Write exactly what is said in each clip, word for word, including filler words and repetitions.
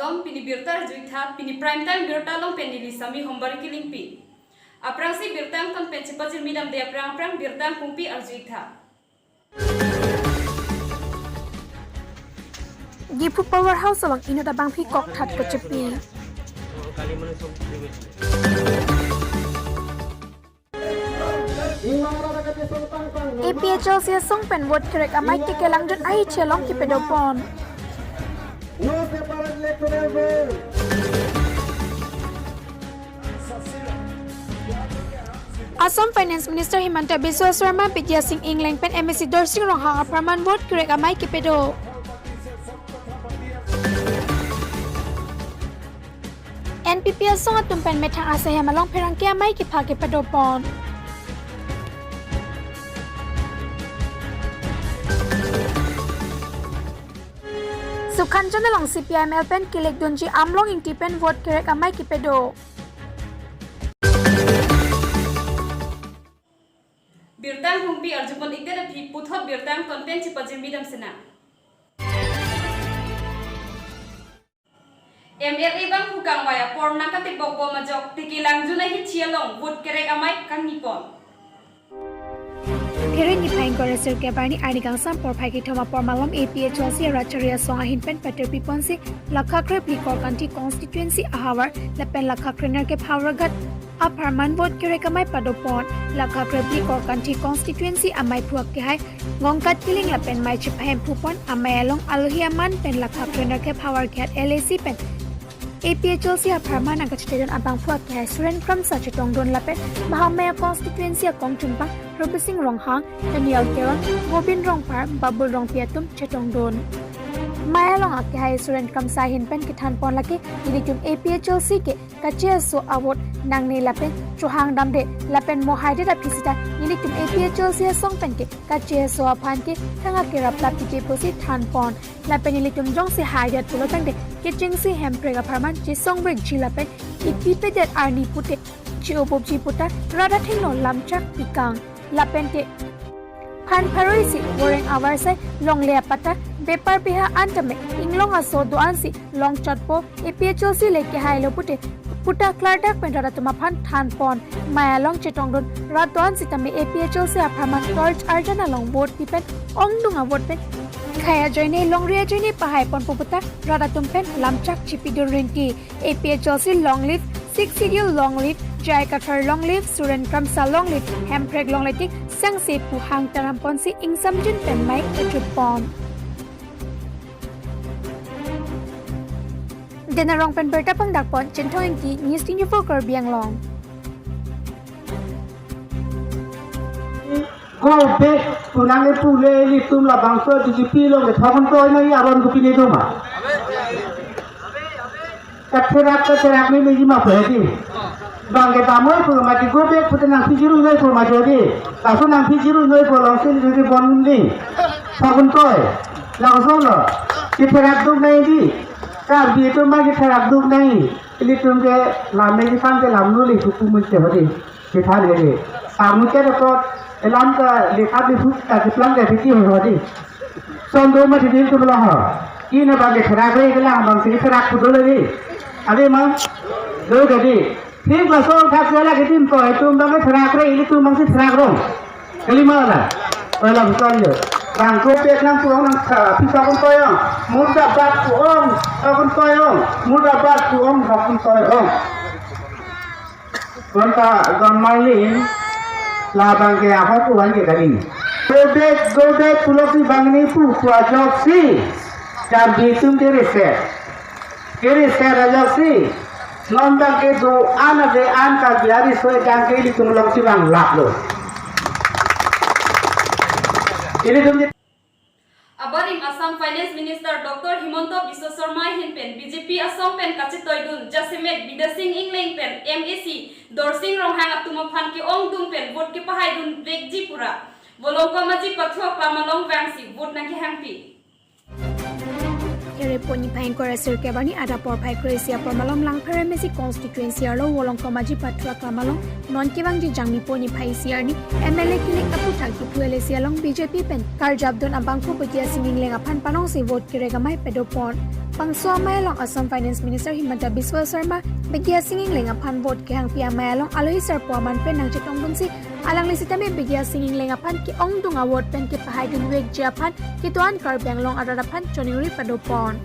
Pini birta arju-iktha, pini prime time birta along pen neli Sami Hombari Kilingpi. Aphrangsi birta angton pen chepajirmi damde aphrang aphrang birta angkungpi arju-iktha. Diphu Power House along inut abangphi kokthat kachepi. A P H L C asong pen vote kerek amei T K Langjun ahichi along kepadopon. Assam Finance Minister Himanta Biswa Sarma, Bidya Sing Engleng pen M A C Dorsing Ronghang apharman vote kerek amei kepado. N P P asong atum pen methang asahem along pherangke amei kepha kepadopon. Sukhanjan along C P I M L pen kilikdunji Amlong Ingti pen vote kerek amei kepado. Birta angkungpi arjupon-ikdet aphi puthot birta angton pen chepajirmi dam sinang. M L A bangphu kangvai apor nangkatebok bom ajok T K Langjun ahichi along vote kerek amei kangnipon. Pherangke phai ingkoi ra sirkep arni arni kangsam porphai kethom apor malom A P H L C rat chari asong ahin pen paterpiponsi lakha krepli Korkanthi constituency ahavar lapen lakha krenerkep Howraghat apharman vote kerek amei padopon. Lakha krepli Korkanthi constituency ameiphu akehai Gongkat Killing lapen mei chepahemphupon amei along alohi aman pen lakha krenerkep havar kihat L A C pen A P H L C apharman nangkachetedun abangphu akehai Suren Kramsa chetongdun lapen Mahamaya constituency akongchunpang Robising Ronghang, Daniel Terang, Gobin Rongphar, Babul Rongpi atum chetongdun. Mei along akehai Suren Kramsa ahin pen kethanpon lake nelitum A P H L C ke kacheso avote nangne lapen chohang damde lapen mo haidet aphi sita nelitum A P H L C asong pen ke kacheso aphan ke thang akerap lap tiji pusi thanpon. Lapen nelitum jongsi haidet pulo tangte kechengsi Hemprek apharman chesongvekji lapen ipi pedet arni pute che-obopji puta rat athengno lamchak pikang. Lapente phan pharo isi voreng avarsai longle apata bepar beha an tame inglong aso do-ansi longchotpo, A P H L C le kehailo pute puta klardak pen rat atum aphan thanpon. Mei along chetongdun rat do-an sitame A P H L C apharman torch arjan along vote pi pen ongdung avote pen khei ajoine longri ajoine pahaiponpo puta rat atum pen lamchak chipidun rinti. A P H L C long live, Sixth Schedule long live, J I Kathar long live, Suren Kramsa long live, Hemprek longle tik sangse pu hang taramponsi ingsamjin pen mei kachutpon. Dena Rongpen birta pangdakpon, Chinthong Ingti, News twenty-four Karbi Anglong. Go back to nang pule ilitum labangso B J P along le thokon toi nang aron kopi ne doma. Katherak katherak ne meji ma pwede. Bang ke damoi pu mati go back pute nangphi jiru noi pu mati di. Laso nangphi jiru noi pu alongsi di bon ni. Thokon toi. Langsung lo. Katherak duk nai di. Karbi atum ma katherak duk nai. Ilitum ke lam ne kisan ke lam nu li suku mun che hodi. Kithan ke di. Kamu ke dapat elam ka lekha di huk ka kiplang ke titi hodi. Son do ma titi tu bela ha. Ina bang ke therak re ke lang bang si therak kudo lagi. Ave ma? Do ke di. Thik laso thak sela ke tim toi tum bang ke therak re ilitum bang si therak rong. Kalima la. Ola bukan yo. Bang ko pek nang puong nang sa pisa kon toyong. Murda bat puong. Sa kon toyong. Murda bat puong. Sa kon toyong. Konta gon Marlin labang ke ahok uan ke kali. Go back, go back pulosi bang ni pu pu ajoksi. Karbi atum ke reset. Ke reset ajoksi. Non bang ke do-an ave an Karbi ari soi dang ke ilitum alongsi bang lap lo. Ilitum Abarim Assam Finance Minister Doctor Himanta Biswa Sarma ahin pen B J P asong pen kachetoidun jasemet Bidya Sing Engleng pen M A C Dorsing Ronghang atum aphan ke-ongdung pen vote kepahaidunvekji pura Volongkom Aji Pathu aklam along vangsi vote nangkehangpi. Kherepon niphai ingkoi ra sirkep arni adap porphai kre-isi apor malom Langpher M A C constituency arlo Volongkom Aji Pathu aklam along non kevangji Jangmipo niphai isi arni M L A kilik aputhak Diphu L A C along B J P pen karjapdun abangphu Bidya Sing Engleng aphan panongsi vote kerek amei padopon. Bangso amei along Assam Finance Minister Himanta Biswa Sarma Bidya Sing Engleng aphan vote kehangpi amei along alohi sarpo aman pen nangchetongdunsi alangli sitame Bidya Sing Engleng aphan ke-ongdung a-vote pen kepahaidun vekji aphan kedo-an Karbi Anglong arat aphan choningri padopon.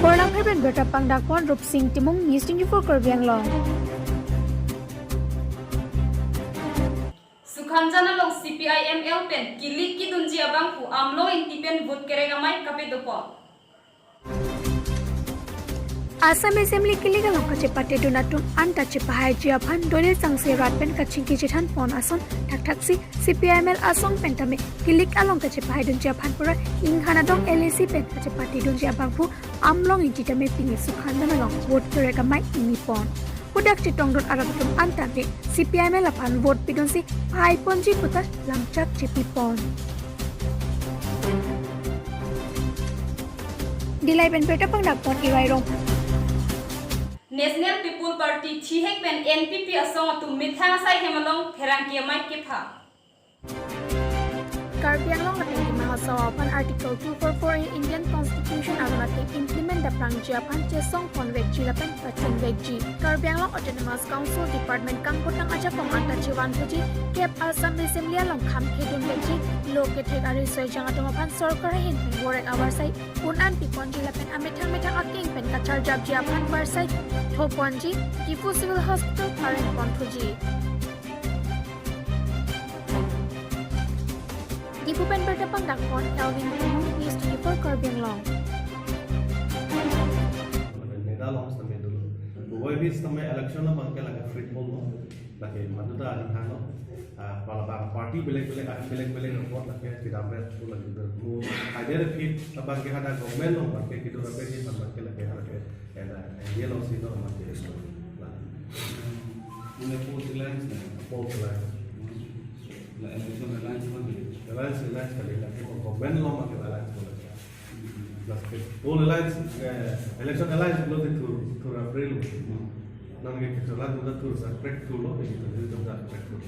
Borlangpher pen birta pangdakpon Rupsing Timung, News twenty-four Karbi Anglong. Sukhamjan along C P I M L pen kilik kedunji abangphu Amlong Ingti pen vote kerek amei kapadopon. Assam Assembly kilik along kachepatedun atum anta chepahaiji aphan dole sangse rat pen kachingki chethanpon ason thakthaksi C P I M L asong pen tame kilik along kachepahaidunji aphan pura inghan adong L A C pen kachepatedunji abangphu Amlong Ingti tame pini Sukhamjan along vote kerek amei ingnipon. Hadak chetongdun arat atum anta ke C P I M L aphan vote pidunsi pahaiponji puta lamchak chepipon. Dillai pen birta pangdakpon Irai Rong. National People Party thihek pen N P P asong atum methang asai hem along pherangke amei kepha. Karbi Anglong lapen Dima Hasao aphan Article two four four A Indian Constitution along ateng implement daprangji aphan chesongpon vekji lapen pachun vekji. Karbi Anglong Autonomous Council Department kangputang ajakong anta chevanphuji kep Assam Assembly along kham khedun vekji, lo kethek ari soijang atum aphan sorkar ahin pen vorek avarsai un-an piponji lapen amethang methang akeng pen kacharjapji aphan varsai thoponji, Diphu Civil Hospital pareng ponthuji. Diphu pen birta pangdakpon Elvin Timung, News twenty-four Karbi Anglong. Neda along sitame dolo. Bogoi bis sitame election abangke lake free poll lo. Lake madu ta aling hang lo. Ah, pala bang party belek belek, ah, belek belek report lake tidak ber tu lagi ber. Mu hajar fit abangke ada government lo abangke kita berapa ni abangke lake ada ke. Ada dia lo sih lo abangke. Lah. Ini poll alliance na. Poll alliance. La election alliance kan ni. Alliance, alliance kali lake government lo abangke alliance lo. Plus ke poll alliance, eh, election alliance lo di thur, thur April. Nang ke kecuali tu thur sa prek thur lo, di thur tu sa prek thur.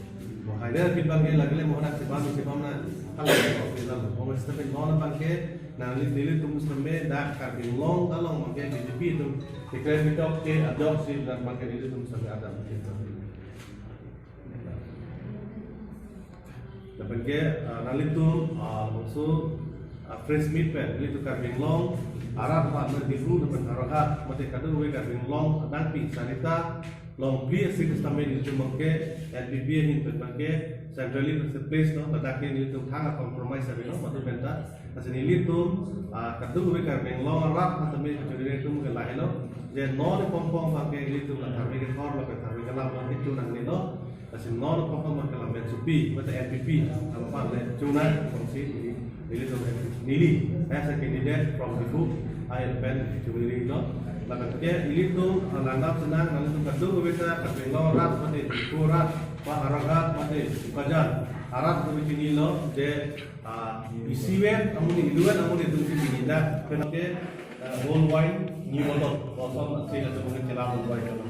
Mo hajar abangke lake le mo hadak si bam si bam na, kalau ko bilang mo mesti tapi non abangke nangli nelitum sitame dak Karbi Anglong along abangke B J P atum declare pitok ke ajok si dak abangke nelitum sitame ada mungkin. Lapen ke, ah, nanglitum, ah, also, ah, press meet pen, nanglitum Karbi Anglong arat aphan mate Diphu lapen Howraghat mate kadokave Karbi Anglong adang pi sarita longpli asik sitame nelitum abangke N P P ahin pen abangke centrally place lo, ladak ke nelitum thang a-compromise avelo, madu penta. Lasi nelitum, ah, kadokave Karbi Anglong arat aphan tame kachiri atum ke lahelo. Je non pongpong abangke nelitum la tharve kethor lapen tharve kelam abangke chunangnelo. Lasi non pongpong abangke la M N C P, mate N P P, alam aphan le chunang pongsi neli, nelitum neli as a candidate from Diphu, I pen chunanglo. Lapen ke nelitum langdam senang, nanglitum kadokave ta Karbi Anglong arat, mate Diphu arat, pa Howraghat, mate Bokajan arat kami chinilo, je ah, isiven amonit, iduven amonit atum si pini dak, penang ke, ah, whole wine new bottle, bottle si latum ke chelang whole wine.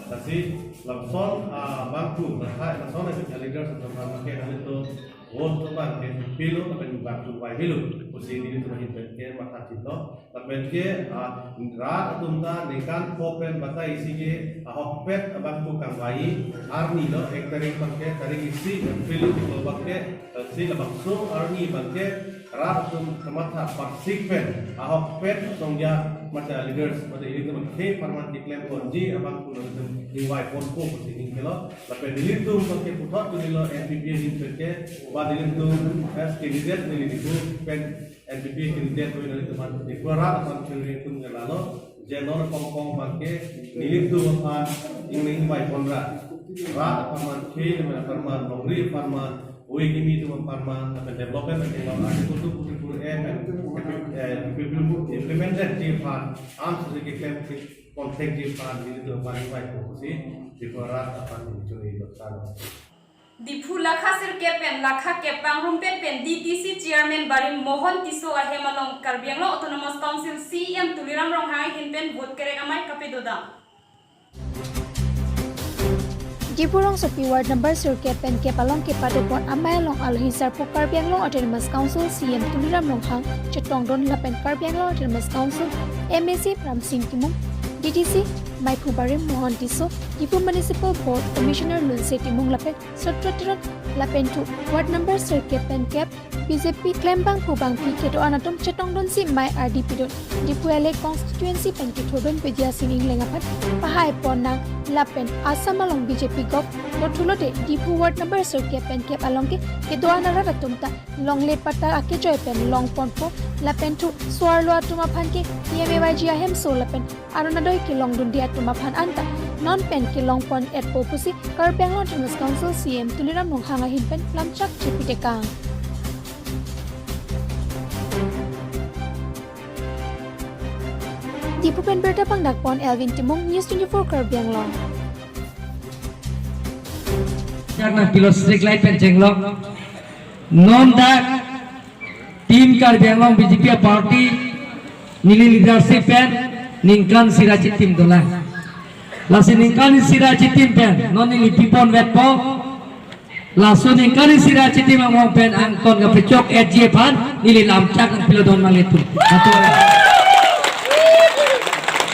Lasi lapuson, ah, abangphu, lathai, lason abangke leaders atum abangke nanglitum vote atum abangke pilo, lapen abangphu wai pilo, pusi nelitum ahin pen ke matha chitlo. Lapen ke, ah, rat atum ta ningkan pho pen batai isi ke ahokpet abangphu kangvai arni lo, ek tarik abangke, tarik isi April abangke, eh, si labangso arni abangke rat atum kamatha parsik pen ahokpet songja mate leaders mate ilitum ke apharman keklemponji abangphu nangtum ingvai ponpo pusi ningkelo. Lapen ilitum abangke puthot tu nilo N P P ahin pen ke ba ilitum as candidate neli Diphu pen N P P candidate pen nelitum aphan Diphu arat aphan chiri atum ke lalo, je non pongpong abangke nelitum aphan ingning bai ponra. Rat apharman, khei apharman, longri apharman, oi kimi atum apharman, lapen development pen lo, Article two forty-four A pen, eh, implemented ji aphan, am susi keklem contact ji aphan, nelitum aphan ingvai ponsi, Diphu arat aphan chiri lo. Diphu lakha sirkep pen lakha kep pangrumpet pen D T C Chairman Barim Mohan Tisso ahem along Karbi Anglong Autonomous Council C E M Tuliram Ronghang ahin pen vote kerek amei kapedodam. Diphu rongsopi ward number sirkep pen kep along kepadopon amei along alohi sarpo Karbi Anglong Autonomous Council C E M Tuliram Ronghang chetongdon lapen Karbi Anglong Autonomous Council M A C Ramsing Timung, D T C Maiphu Barim Mohan Tisso, Diphu Municipal Board Commissioner Lunse Timung lapen Sotro Teron lapen thu ward number sirkep pen kep B J P klembangpo bangpi kedo-an atum chetongdunsi mei ardi pidun. Diphu L A constituency pen kethurdun Bidya Sing Engleng aphan pahai ponnang lapen Assam along B J P govt dothulote Diphu ward number sirkep pen kep along ke kedo-an arat atum ta longle patta akejoi pen longponpo lapen thu so-arlo atum aphan ke P M A Y G ahemso lapen Orunodoi kelongdunde atum aphan anta non pen kelongpon-etpo pusi Karbi Anglong Autonomous Council C E M Tuliram Ronghang ahin pen lamchak chepitekang. Diphu pen birta pangdakpon Elvin Timung, News twenty-four Karbi Anglong. Dak nangpilo street light pen chenglok. Non dak Team Karbi Anglong B J P party neli leadership pen ningkan isi ra chitim dolang. Lasi ningkan isi ra chitim pen non neli piponvetpo. Laso ningkan isi ra chitim angbong pen angton kapachok-etji aphan neli lamchak nangpilodun nanglitum. Atur.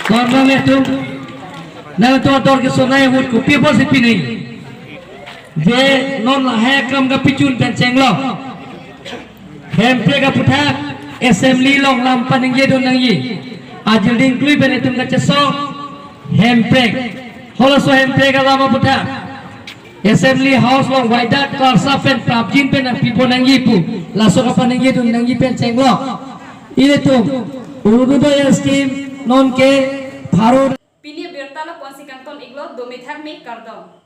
Don nanglitum. Nangtum atur kesonai vote kopi apotsi pinang. Je non lahai akam kapachun pen chenglok. Hemprek aputhak assembly along lam paningjedun nangji. Ajilding klui pen itum kachesong hemprek. Halaso hemprek alam aputhak assembly house along waidat karsa pen prapjin pen nangpipon nangji pu. Laso kapaningjedun nangji pen chenglok. Ilitum Orunodoi scheme nonke pharo. Pini birta lapu-ansi kangton-iklo, dome thakme, kardom.